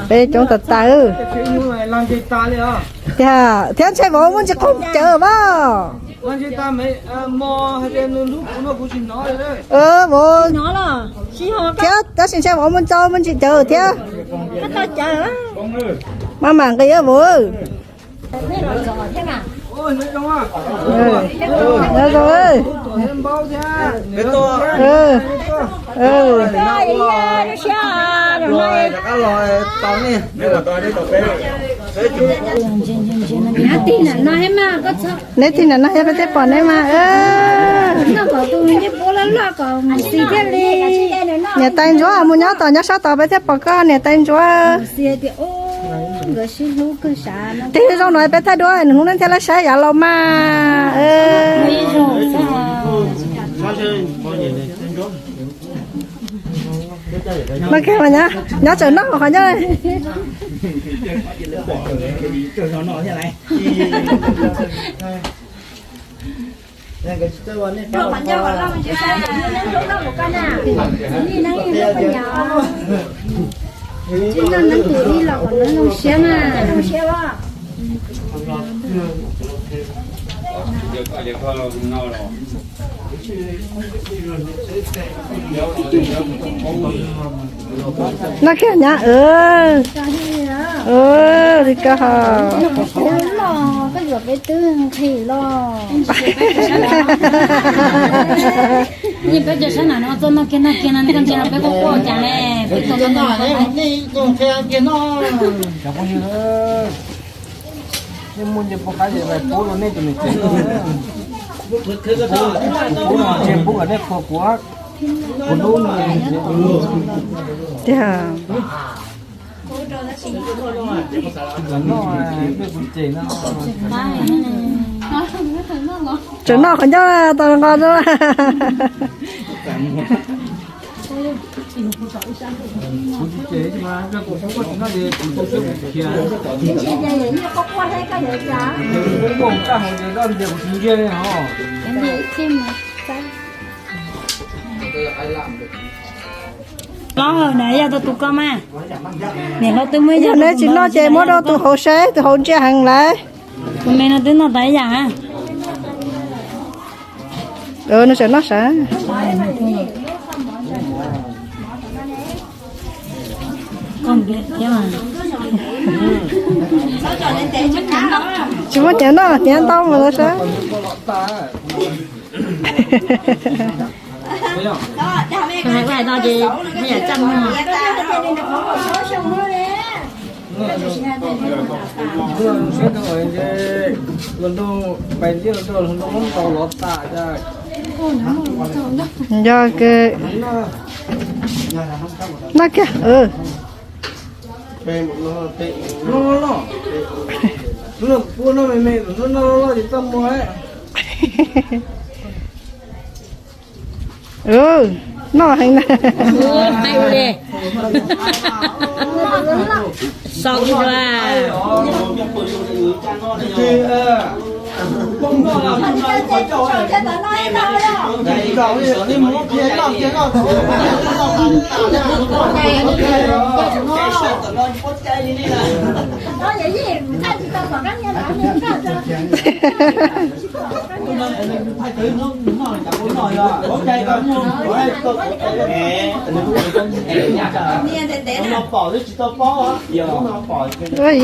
Peb coob tas tas. Tiag, thiab ntshe vauv muaj ntsis qaug cawv mas. Vauv, thiab tab sis ntshe vauv muaj ntsis, muaj ntsis cawv thiab. Maj mam nqis vauv. Neb tig na no thiab peb thiaj pom neb mas. Niam tais ntsuav mus nyob tom nyob sab tod peb thiaj pom koj niam tais ntsuav. Tig zoo no peb thaij duab nws hnub neb thiaj laj saib yav laus mas. No kiag mas nyob tsawm noj qhov ncauj. No kiag nyab. Li ko ho. Nej peb cov sab nram no txoj noj kiag noj kiag no, nej koj ntsia peb quaj quaj cas ne, peb tau noj. Nej muaj nce puas qab ces pub rau nej tus niam tsev. Pub no ntshe pub kom nej qhuas kuv, kuv hlub no. Tiag. Tseem noj qhov ncauj tau nqos. Los na, yog tau tus ko mas. Niam hlob twb muab, yog neb tsis noj ces muab rau tus hauv saib, tus hauv ntsia heev lawm. Tus me no twb noj tas ib yam. Nws tseem noj sav. Tsis muaj tias noj tiav ntau mus lawm sav. Yog kawg. Noj kiag. Noj heev na.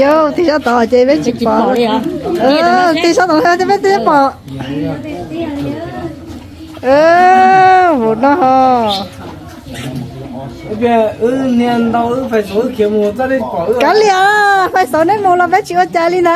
Yog tig sab tod ces peb tsis pom. Tig sab tod ces peb tsis pom. Vauv no ho. Kav liam, fais xauv neb mus los peb tsis ua cas li na.